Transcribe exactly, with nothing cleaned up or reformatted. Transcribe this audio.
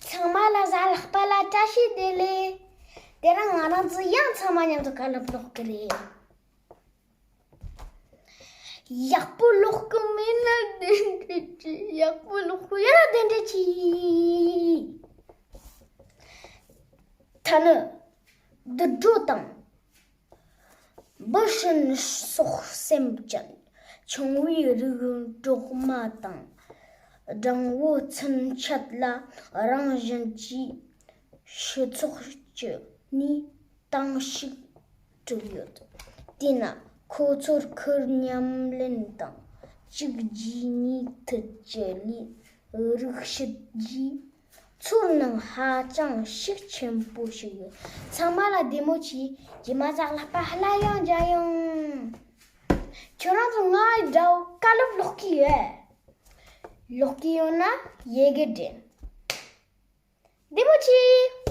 ཚང་མ་ལ་གཟའ་ལྷག་པ་ལ་བཀྲ་ཤིས་བདེ་ལེགས། དེ་རིང་ང་རང་ཚོ་ཡང་ཚང་མ་མཉམ་དུ་བཀའ་སློབ་ཀློག་གི་རེད། ཡག་པོ་ཀློག་གི་མེད་ན་དེ་འདྲ་ཅིག་ཡག་པོ་ཀློག་གི་ཡོད་ན་དེ་འདྲ་ཅིག་ད་ནི་དུད་འགྲོ་དང་། འབུ་སྲིན་སོགས་སེམས་ཅན་ཆུང་བའི་རིགས་གྲོག་མ་དང་། སྦྲང་བུ་ཚུན་ཆད་ལ་རང་བཞིན་གྱིས་ཤི་ཚོགས་ཀྱི་ནི་སྟེང་ཞིག་གྲུབ་ཡོད། དེས་ན་ཁོ་ཚོར་ཁུར་མཉམ་ལེན་དང་གཅིག་རྗེས་གཉིས་མཐུད་ཀྱི་ལས་རིགས་ཞིག་གིས། ཚོར་སྣང་ཧ་ཅང་ཤུགས་ཆེན་པོ་ཞིག་ཡོད། ཚང་མ་ལ་བདེ་མོ་བྱོས། རྗེས་མ་གཟའ་ལྷག་པ་ལ་ཡང་མཇལ་ཡོང་། ཁྱོད་རང་ཚོ་ང་འདྲ་བོ་བཀའ་སློབ་ཀློག་གི་ཡོད། ཀློག་གི་ཡོད་ན་ཡི་གེ་འབྲི། བདེ་མོ་བྱོས།